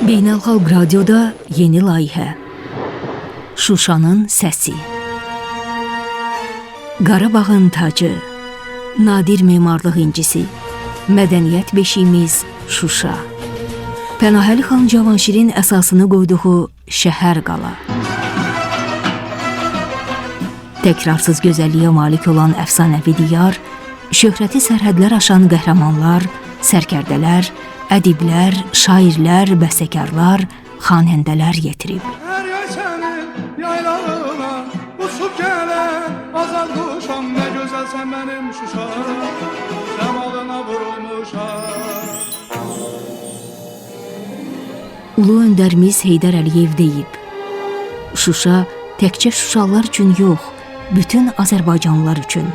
Beynəlxalq Radioda yeni layihə. Şuşanın səsi. Qarabağın tacı, nadir memarlıq incisi, mədəniyyət beşiyimiz Şuşa. Pənahəli xan Cavanşirin əsasını qoyduğu şəhər qala. Təkrarsız gözəlliyə malik olan əfsanəvi diyar, şöhrəti sərhədlər aşan qəhrəmanlar, sərkərdələr, ədiblər, şairlər, bəstəkarlar, xanəndələr yetirib. Hər yay sənin yaylağına uçub gələn azad quşam, nə gözəlsən mənim Şuşam, cəmalına vurulmuşam. Ulu öndərimiz Heydər Əliyev deyib: Şuşa təkcə şuşalılar üçün yox, bütün Azərbaycanlılar üçün,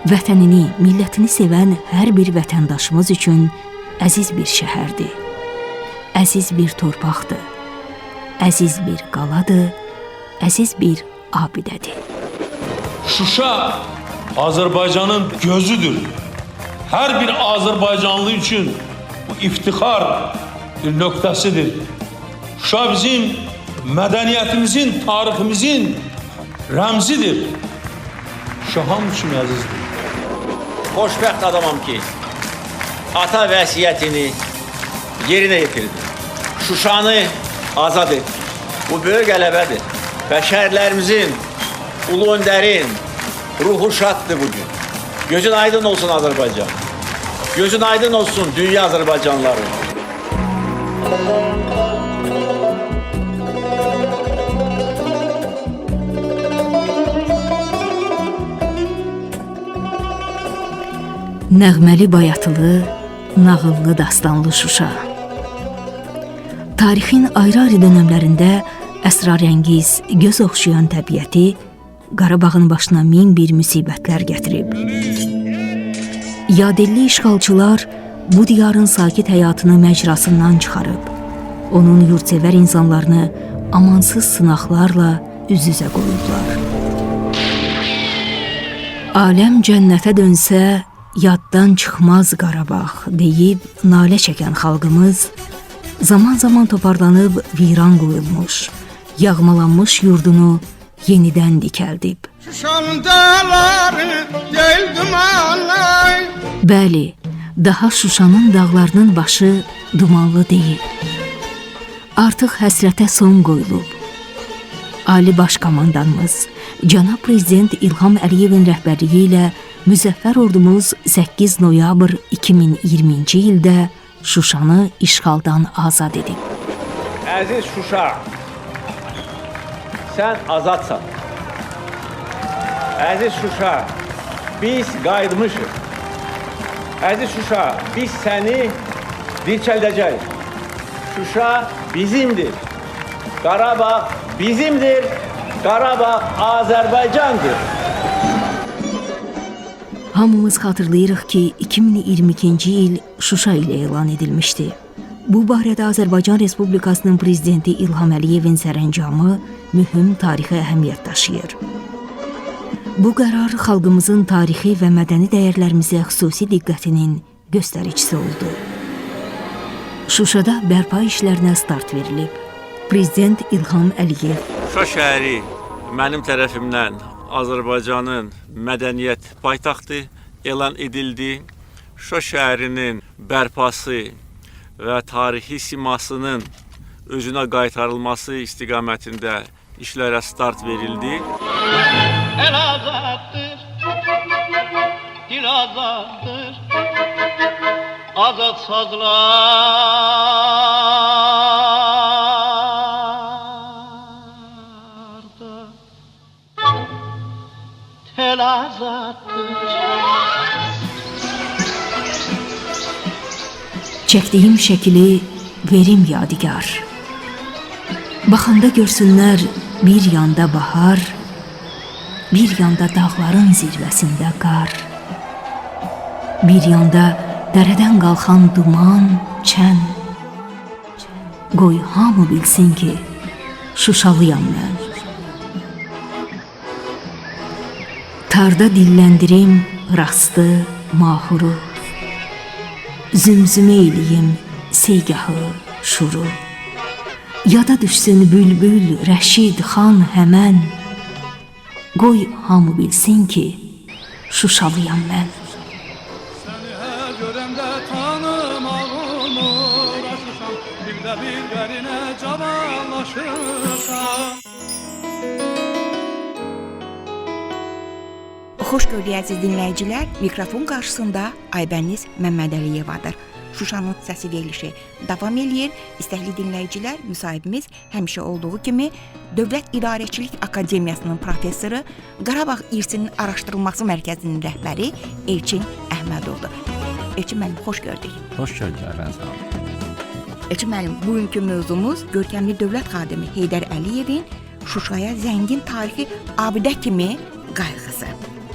vətənini, millətini sevən hər bir vətəndaşımız üçün əziz bir şəhərdir. Əziz bir torpaqdır. Əziz bir qaladır, əziz bir abidədir. Şuşa Azərbaycanın gözüdür. Hər bir Azərbaycanlı üçün bu iftixar bir nöqtəsidir. Şuşa bizim mədəniyyətimizin, tariximizin rəmzidir. Şuşa hamı üçün əzizdir. Xoşbəxt adamam ki, ata vəsiyyətini yerinə yetirdi. Şuşanı azad etdi. Bu böyük qələbədir. Və şəhərlərimizin, Ulu Öndərin ruhu şaddır bugün. Gözün aydın olsun Azərbaycan. Gözün aydın olsun dünya Azərbaycanlıları. Nəğməli bayatılı, nağıllı dastanlı Şuşa. Tarixin ayrı-ayrı dönəmlərində əsrarəngiz, göz oxşayan təbiəti Qarabağın başına min bir müsibətlər gətirib. Yadelli işğalçılar bu diyarın sakit həyatını məcrasından çıxarıb, onun yurdsevər insanlarını amansız sınaqlarla üz-üzə qoyublar. Aləm cənnətə dönsə, yaddan çıxmaz Qarabağ deyib nalə çəkən xalqımız zaman-zaman toparlanıb viran qoyulmuş, yağmalanmış yurdunu yenidən dikəldib. Şuşanın dağları deyil dumanlı. Bəli, daha Şuşanın dağlarının başı dumanlı deyil. Artıq həsrətə son qoyulub. Ali Baş Komandanımız, Cənab Prezident İlham Əliyevin rəhbərliyi ilə müzəffər ordumuz 8 noyabr 2020-ci ildə Şuşanı işğaldan azad edib. Əziz Şuşa, sən azadsan. Əziz Şuşa, biz qayıtmışıq. Əziz Şuşa, biz səni dirçəldəcəyik. Şuşa bizimdir. Qarabağ bizimdir. Qarabağ Azərbaycandır. Hamımız xatırlayırıq ki, 2022-ci il Şuşa ilə elan edilmişdi. Bu barədə Azərbaycan Respublikasının Prezidenti İlham Əliyevin sərəncamı mühüm tarixi əhəmiyyət daşıyır. Bu qərar xalqımızın tarixi və mədəni dəyərlərimizə xüsusi diqqətinin göstəricisi oldu. Şuşada bərpa işlərinə start verilib. Prezident İlham Əliyev. Şuşa şəhəri mənim tərəfimdən Azərbaycanın mədəniyyət paytaxtı elan edildi. Şuşa şəhərinin bərpası və tarixi simasının özünə qaytarılması istiqamətində işlərə start verildi. El azaddır, dil azaddır, azad sazlarda tel azaddır. Çəkdiyim şəkili verim yadigar. Baxanda görsünlər bir yanda bahar, bir yanda dağların zirvəsində qar. Bir yanda dərədən qalxan duman, çən. Qoy hamı bilsin ki, Şuşalıyam mən. Tarda dilləndirim rastı, mahuru. Zümzümə eləyim segahı, şuru. Yada düşsün bülbül, Rəşid xan həmən. Qoy hamı bilsin ki, Şuşalıyam mən. Səni hər görəndə tanımaq olmur, ay Şuşam, bir də bir qərinə cavanlaşırsan. Xoş gördük əziz dinləyicilər. Mikrofon qarşısında Aybəniz Məmmədəliyevadır. Şuşanın səsi verilişi davam eləyir. İstəkli dinləyicilər, müsahibimiz həmişə olduğu kimi Dövlət İdarəçilik Akademiyasının professoru, Qarabağ İrsinin Araşdırılması Mərkəzinin rəhbəri Elçin Əhmədovdur. Elçin müəllim, xoş gördük. Xoş gördük Aybəniz xanım. Elçin müəllim, bugünkü mövzumuz görkəmli dövlət xadimi Heydər Əliyevin Şuşaya zəngin tarixi abidə kimi qayğısı.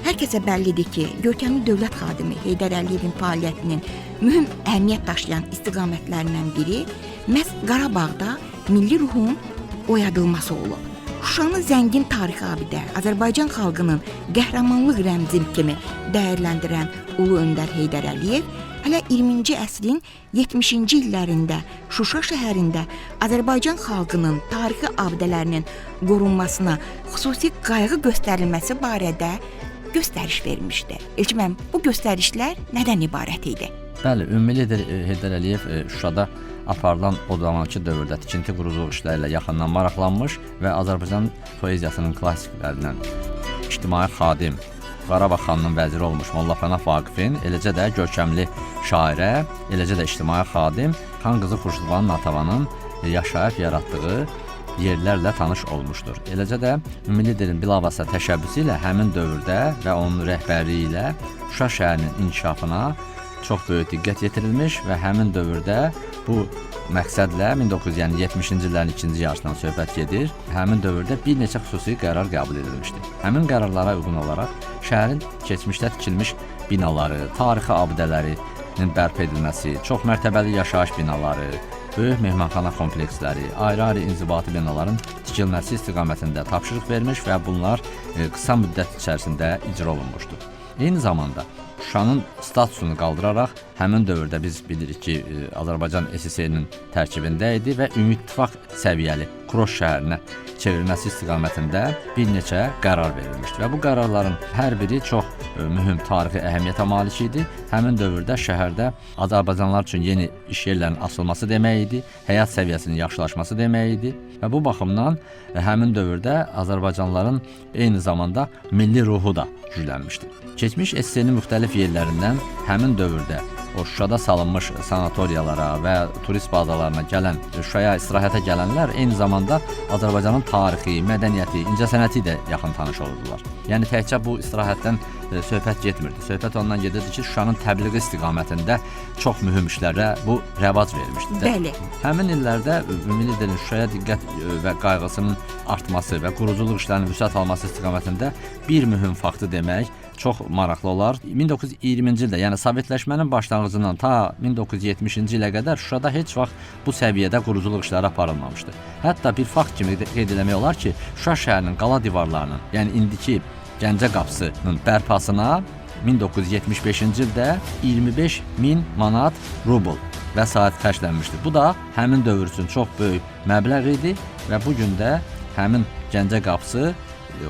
Hər kəsə bəllidir ki, görkəmli dövlət xadimi Heydər Əliyevin fəaliyyətinin mühüm əhəmiyyət daşıyan istiqamətlərindən biri məhz Qarabağda milli ruhun oyadılması olub. Şuşanı zəngin tarixi abidə, Azərbaycan xalqının qəhrəmanlıq rəmzi kimi dəyərləndirən Ulu Öndər Heydər Əliyev hələ 20-ci əsrin 70-ci illərində Şuşa şəhərində Azərbaycan xalqının tarixi abidələrinin qorunmasına xüsusi qayğı göstərilməsi barədə göstəriş vermişdi. Elçin müəllim, bu göstərişlər nədən ibarət idi? Bəli, ümumi lider Heydər Əliyev Şuşada aparılan o zamanki dövrdə tikinti quruculuq işləri ilə yaxından maraqlanmış və Azərbaycan poeziyasının klassiklərindən ictimai xadim, Qarabağ xanının vəziri olmuş Molla Pənah Vaqifin, eləcə də görkəmli şairə, eləcə də ictimai xadim xan qızı Xurşudvan Natavanın yaşayıb yaratdığı yerlərlə tanış olmuşdur. Eləcə də ümumi liderin bilavasitə təşəbbüsü ilə həmin dövrdə və onun rəhbərliyi ilə Şuşa şəhərinin inkişafına çox böyük diqqət yetirilmiş və həmin dövrdə bu məqsədlə 1970-ci illərin ikinci yarısından söhbət gedir. Həmin dövrdə bir neçə xüsusi qərar qəbul edilmişdi. Həmin qərarlara uyğun olaraq şəhərin keçmişdə tikilmiş binaları, tarixi abidələrinin bərpa edilməsi, çox mərtəbəli yaşayış binaları, böyük mehmanxana kompleksləri, ayrı-ayrı inzibati binaların tikilməsi istiqamətində tapşırıq vermiş və bunlar qısa müddət içərisində icra olunmuşdur. Eyni zamanda Şuşanın statusunu qaldıraraq həmin dövrdə biz bilirik ki, Azərbaycan SSR-nin tərkibində idi və ümumi-ittifaq səviyyəli Kroş şəhərinə çevrilməsi istiqamətində bir neçə qərar verilmişdi və bu qərarların hər biri çox mühüm tarixi əhəmiyyətə malik idi. Həmin dövrdə şəhərdə azərbaycanlılar üçün yeni iş yerlərinin açılması demək idi, həyat səviyyəsinin yaxşılaşması demək idi və bu baxımdan həmin dövrdə azərbaycanlıların eyni zamanda milli ruhu da güclənmişdi. Keçmiş SSR-nin müxtəlif yerlərindən həmin dövrdə o Şuşada salınmış sanatoriyalara və turist bazalarına gələn, Şuşaya istirahətə gələnlər eyni zamanda Azərbaycanın tarixi, mədəniyyəti, incəsənəti ilə yaxın tanış olurdular. Yəni təkcə bu istirahətdən söhbət getmirdi. Söhbət ondan gedirdi ki, Şuşanın təbliği istiqamətində çox mühüm işlərə bu rəvac vermişdi. Bəli. Həmin illərdə ümumi liderin Şuşaya diqqət və qayğısının artması və quruculuq işlərinin vüsət alması istiqamətində bir mühüm faktı demək çox maraqlı olar. 1920-ci ildə, yəni Sovetləşmənin başlanğıcından ta 1970-ci ilə qədər Şuşada heç vaxt bu səviyyədə quruculuq işləri aparılmamışdı. Hətta bir fakt kimi qeyd eləmək olar ki, Şuşa şəhərinin qala divarlarının, yəni indiki Gəncə qapısının bərpasına 1975-ci ildə 25 min manat rubl vəsait xərclənmişdi. Bu da həmin dövr üçün çox böyük məbləğ idi və bu gün də həmin Gəncə qapısı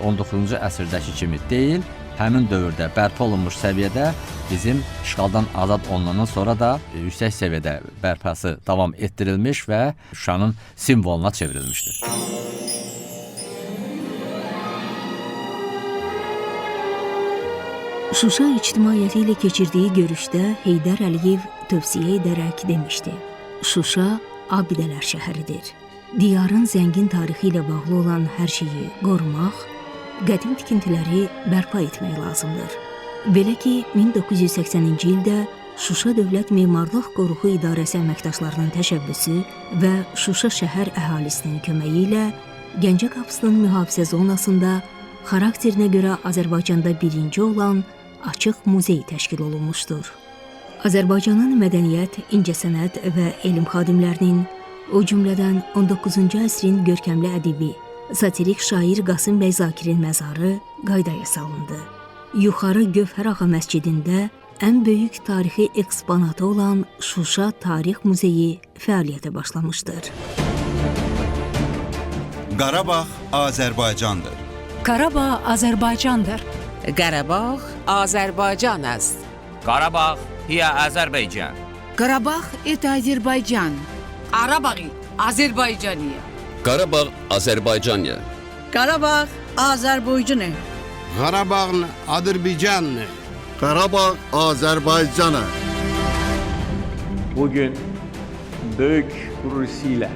19-cu əsrdəki kimi deyil, həmin dövrdə bərpa olunmuş səviyyədə bizim işğaldan azad olunandan sonra da yüksək səviyyədə bərpası davam etdirilmiş və Şuşanın simvoluna çevrilmişdir. Şuşa ictimaiyyəti ilə keçirdiyi görüşdə Heydər Əliyev tövsiyə edərək demişdi: Şuşa abidələr şəhəridir. Diyarın zəngin tarixi ilə bağlı olan hər şeyi qorumaq, qədim tikintiləri bərpa etmək lazımdır. Belə ki, 1980-ci ildə Şuşa Dövlət Memarlıq Qoruğu İdarəsi əməkdaşlarının təşəbbüsü və Şuşa şəhər əhalisinin köməyi ilə Gəncə qapısının mühafizə zonasında xarakterinə görə Azərbaycanda birinci olan açıq muzey təşkil olunmuşdur. Azərbaycanın mədəniyyət, incəsənət və elm xadimlərinin, o cümlədən 19-cu əsrin görkəmli ədibi, satirik şair Qasım bəy Zakirin məzarı qaydaya salındı. Yuxarı Gövhər Ağa məscidində ən böyük tarixi eksponatı olan Şuşa Tarix Muzeyi fəaliyyətə başlamışdır. Qarabağ Azərbaycandır. Karabağ Azerbaycandır. Qarabağ Azərbaycan است. Qarabağ hiya Azərbaycan. Karabağ это Azerbaycan. Qarabağı Azerbaycaniye. Qarabağ Azərbaycanya. Qarabağ Azərbaycanı. Qarabağ Azərbaycanı. Qarabağ Azərbaycanı. Bugün böyük gururuyla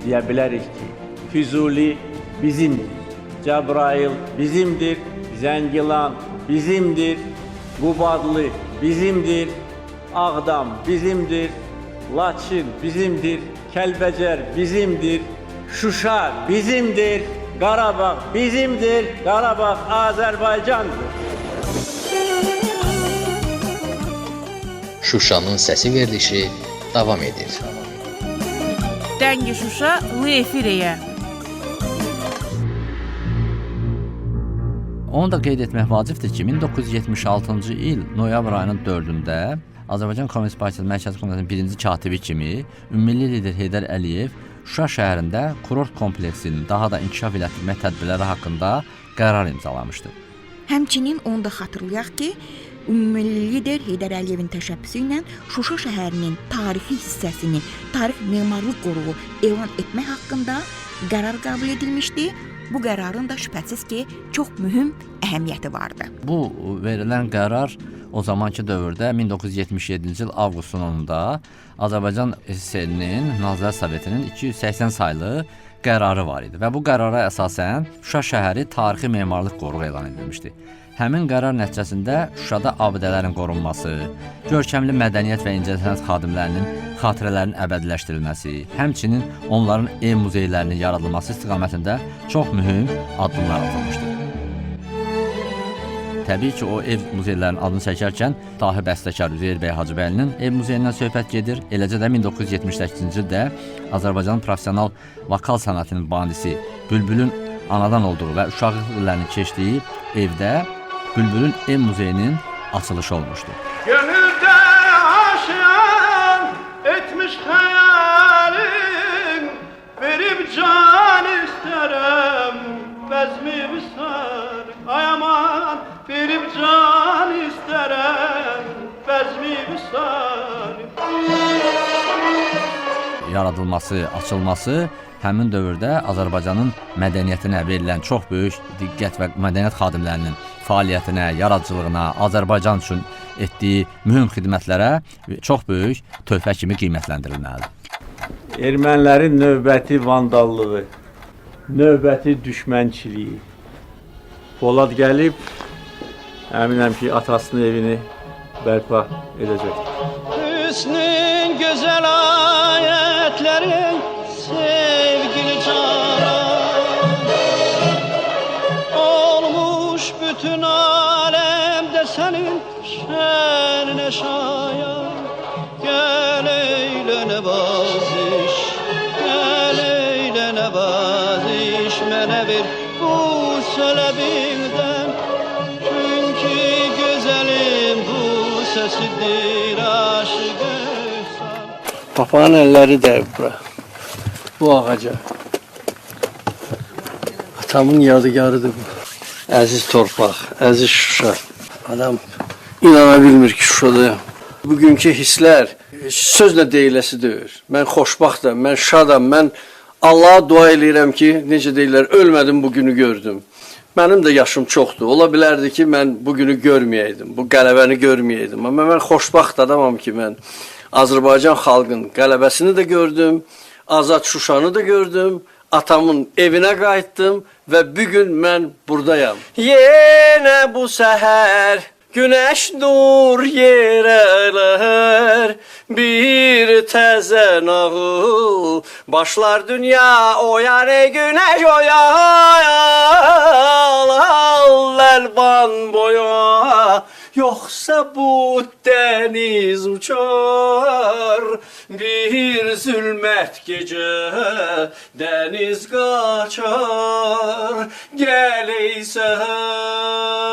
diyebiliriz ki Füzuli bizimdir, Cəbrayıl bizimdir, Zəngilan bizimdir, Qubadlı bizimdir, Ağdam bizimdir, Laçın bizimdir, Kəlbəcər bizimdir, Şuşa bizimdir, Qarabağ bizimdir, Qarabağ Azərbaycandır. Şuşanın səsi verilişi davam edir. Dəngi Şuşa Efiriyə. Onu da qeyd etmək vacibdir ki, 1976-cı il noyabr ayının 4-ündə Azərbaycan Komünist Partiyası Mərkəzi Komitəsinin birinci katibi kimi ümummilli lider Heydər Əliyev Şuşa şəhərində kurort kompleksinin daha da inkişaf elətdirmək tədbirləri haqqında qərar imzalamışdı. Həmçinin onu da xatırlayaq ki, ümummilli lider Heydər Əliyevin təşəbbüsü ilə Şuşa şəhərinin tarixi hissəsini tarix memarlıq qoruğu elan etmək haqqında qərar qəbul edilmişdi. Bu qərarın da şübhəsiz ki, çox mühüm əhəmiyyəti vardı. Bu verilən qərar o zamanki dövrdə 1977-ci il avqustun 10-da Azərbaycan SSR-nin Nazirlər Sovetinin 280 saylı qərarı var idi və bu qərara əsasən Şuşa şəhəri tarixi memarlıq qoruğu elan edilmişdi. Həmin qərar nəticəsində Şuşada abidələrin qorunması, görkəmli mədəniyyət və incəsənət xadimlərinin xatirələrinin əbədiləşdirilməsi, həmçinin onların ev muzeylərinin yaradılması istiqamətində çox mühüm addımlar atılmışdı. Təbii ki, o ev muzeylərinin adını çəkərkən dahi bəstəkar Üzeyir bəy Hacıbəylinin ev muzeyindən söhbət gedir. Eləcə də 1978-ci ildə Azərbaycanın professional vokal sənətinin banisi Bülbülün anadan olduğu və uşaqlıq illərinin keçdiyi evdə Bülbülün ev muzeyinin açılışı olmuşdu. Gönülde aşiyan etmiş hayalin, verip can isterim bezmi visal. Ay aman, verip can isterim bezmi visal. Yaradılması, açılması həmin dövrdə Azərbaycanın mədəniyyətinə verilən çox böyük diqqət və mədəniyyət xadimlərinin fəaliyyətinə, yaradıcılığına, Azərbaycan üçün etdiyi mühüm xidmətlərə çox böyük töhfə kimi qiymətləndirilməlidir. Ermənilərin növbəti vandallığı, növbəti düşmənçiliyi. Polad gəlib, əminəm ki, atasının evini bərpa edəcəkdir. Hüsnün güzel ayetlerin sevgili canan olmuş bütün alemde senin şenine şayan. Gel eyle nevaziş, gel eyle nevaziş, mene bir bu söylebinden. Çünkü güzelim bu sesidir aşık efsan. Papağın əlləri dəyib bura, bu ağaca. Atamın yadigarıdır bu. Əziz torpaq, əziz Şuşa. Adam inana bilmir ki, Şuşadayam. Bugünkü hisslər sözlə deyiləsi deyil. Mən xoşbəxtəm, mən şadam, mən Allaha dua eləyirəm ki, necə deyirlər, ölmədim bu günü gördüm. Mənim də yaşım çoxdur. Ola bilərdi ki, mən bu günü görməyəydim, bu qələbəni görməyəydim. Amma mən xoşbəxt adamam ki, mən Azərbaycan xalqının qələbəsini də gördüm, Azad Şuşanı da gördüm, atamın evinə qayıtdım və bu gün mən buradayam. Yenə bu səhər günəş nur yerələr, bir təzə nağıl başlar dünya oyar ey günəş oyar, al əlvan boya. Yoxsa bu dəniz uçar, bir zülmət gecə dəniz qaçar. Gəl ey səhər,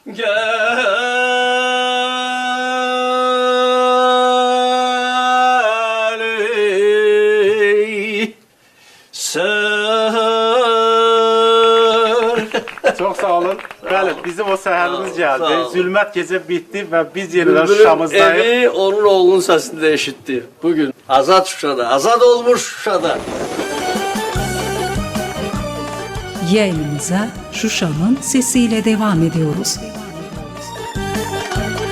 gəl ey səhər. Çox sağ olun. Bəli, bizim o səhərimiz gəldi. Zülmət gecə bitdi və biz yenidən Şuşamızdayıq. Evi onun oğlunun səsini də eşitdi. Bugün azad Şuşada, azad olmuş Şuşada. Yayınımıza Şuşa'nın sesiyle devam ediyoruz.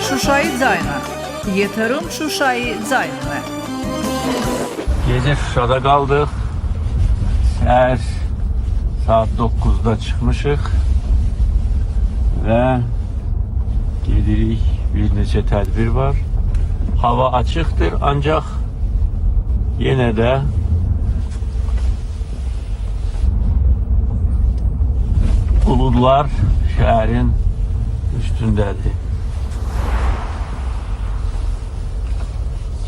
Şuşayı Cayna. Yeterim Şuşayı Cayna. Gecə Şuşada qaldıq. Səhər saat 9-da çıxmışıq və gedirik. Bir neçə tədbir var. Hava açıqdır, ancaq yenə də buludlar şəhərin üstündədir.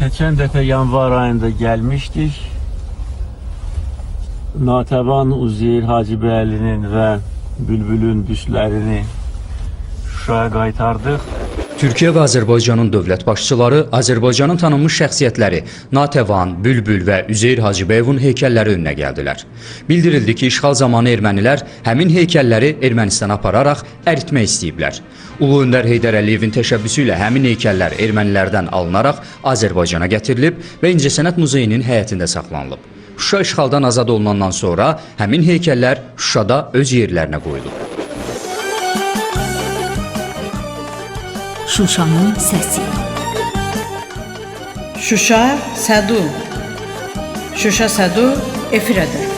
Geçen dəfə yanvar ayında gəlmişdik. Natəvan Uzeyir Hacıbəylinin və Bülbülün büstlərini Şuşaya qaytardıq. Türkiyə və Azərbaycanın dövlət başçıları Azərbaycanın tanınmış şəxsiyyətləri Natəvan, Bülbül və Üzeyir Hacıbəyovun heykəlləri önünə gəldilər. Bildirildi ki, işğal zamanı ermənilər həmin heykəlləri Ermənistana apararaq əritmək istəyiblər. Ulu Öndər Heydər Əliyevin təşəbbüsü ilə həmin heykəllər ermənilərdən alınaraq Azərbaycana gətirilib və İncəsənət Muzeyinin həyətində saxlanılıb. Şuşa işğaldan azad olunandan sonra həmin heykəllər Şuşada öz yerlərinə qoyulub. Şuşanın səsi. Şuşa Sədu. Şuşa Sədu efirədir.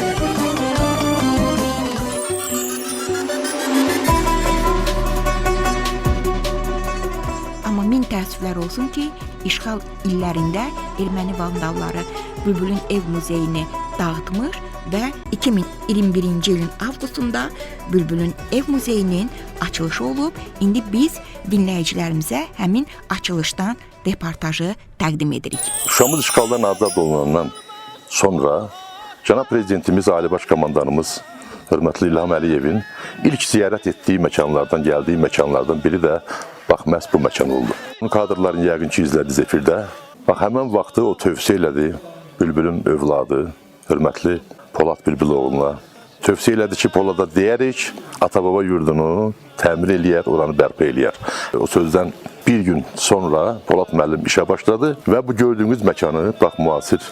Amma min təəssüflər olsun ki, işğal illərində erməni vandalları Bülbülün ev muzeyini dağıtmış və 2021-ci ilin avqustunda Bülbülün ev muzeyinin açılışı olub. İndi biz dinləyicilərimizə həmin açılışdan reportajı təqdim edirik. Şuşamız işğaldan azad olunandan sonra Cənab Prezidentimiz, Ali Baş Komandanımız hörmətli İlham Əliyevin ilk ziyarət etdiyi məkanlardan, gəldiyi məkanlardan biri də bax məhz bu məkan oldu. Kadrların yəqin ki izlədiniz efirdə. Bax həmin vaxtı o tövsiyə elədi Bülbülün övladı, hörmətli Polad Bülbüloğluna. Tövsiyə elədi ki, Polada deyərik, ata-baba yurdunu təmir eləyər, oranı bərpa eləyər. O sözdən bir gün sonra Polad müəllim işə başladı və bu gördüyünüz məkanı, bax müasir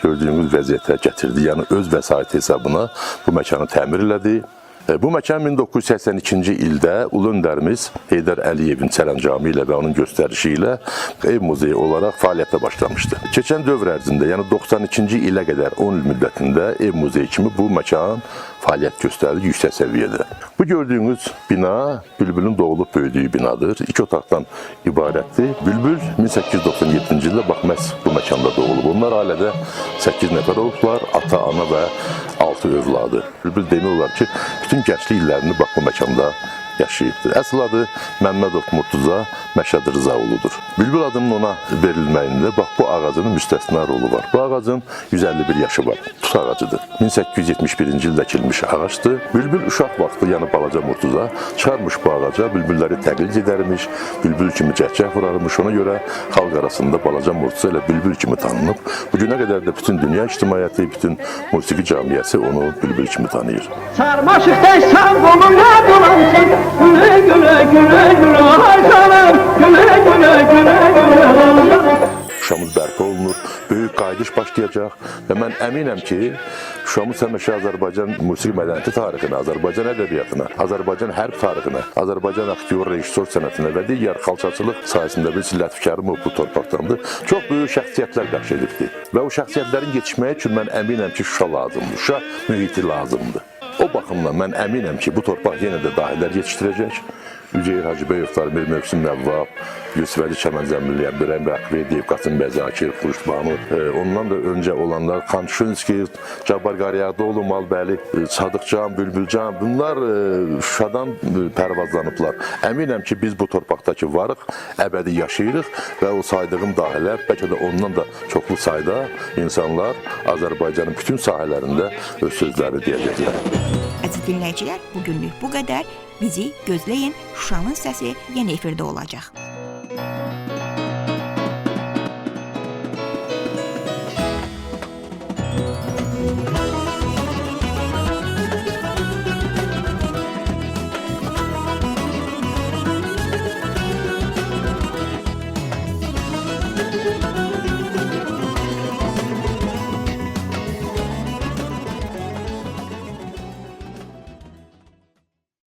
gördüyünüz vəziyyətə gətirdi. Yəni öz vəsaiti hesabına bu məkanı təmir elədi. Bu məkan 1982-ci ildə Ulu Öndərimiz Heydər Əliyevin sərəncamı ilə və onun göstərişi ilə ev muzeyi olaraq fəaliyyətə başlamışdı. Keçən dövr ərzində, yəni 92-ci ilə qədər 10 il müddətində ev muzeyi kimi bu məkan fəaliyyət göstərdi yüksək səviyyədə. Bu gördüyünüz bina Bülbülün doğulub böyüdüyü binadır. İki otaqdan ibarətdir. Bülbül 1897-ci ildə bax məhz bu məkanda doğulub. Onlar ailədə 8 nəfər olublar, ata, ana və 6 övladı. Bülbül demək olar ki, bütün gənclik illərini bax bu məkanda yaşayıbdır. Əsl adı Məmmədov Murtuza Məşəd Rızaoğludur. Bülbül adının ona verilməyində bax bu ağacının müstəsna rolu var. Bu ağacın 151 yaşı var. Tut ağacıdır. 1871-ci ildə əkilmiş ağacdır. Bülbül uşaq vaxtı, yəni balaca Murtuza çıxarmış bu ağaca, bülbülləri təqlid edərmiş, bülbül kimi cəhcəh vurarmış. Ona görə xalq arasında balaca Murtuza elə bülbül kimi tanınıb. Bu günə qədər də bütün dünya ictimaiyyəti, bütün musiqi cəmiyyəti onu bülbül kimi tanıyır. Sarmaşıq tək sən qoluna dolansın, gülə gülə gülə gülə ay canım, gülə gülə gülə gülə. Şuşamız bərpa olunur, böyük qayıdış başlayacaq və mən əminəm ki, Şuşamız həmişə Azərbaycan musiqi mədəniyyəti tarixinə, Azərbaycan ədəbiyyatına, Azərbaycan hərb tarixinə, Azərbaycan aktyor, rejissor sənətinə və digər xalçaçılıq sahəsində bilirsiniz, Lətif Kərimov bu torpaqdandır. Çox böyük şəxsiyyətlər bəxş edibdir və o şəxsiyyətlərin yetişməyi üçün mən əminəm ki, Şuşa lazımdır, Şuşa mühiti lazımdır. O baxımdan mən əminəm ki, bu torpaq yenə də dahilər yetişdirəcək. Üzeyir Hacıbəyovlar, Mir Mövsüm Nəvvab, Yusifəli Çəmənzəminli, Əbdürrəhim Rəqverdiyev, Qasım bəy Zakir, Xurşudbanu, ondan da öncə olanlar Xançınski, Cabbar Qaryağdıoğlu, Malbəli, Sadıqcan, Bülbülcan, bunlar Şuşadan pərvazlanıblar. Əminəm ki, biz bu torpaqdakı varıq, əbədi yaşayırıq və o saydığım dahilər, bəlkə də ondan da çoxlu sayda insanlar Azərbaycanın bütün sahələrində öz sözlərini deyəcəklər. Əziz dinləyicilər, bugünlük bu qədər. Bizi gözləyin, Şuşanın səsi yenə efirdə olacaq. Thank you.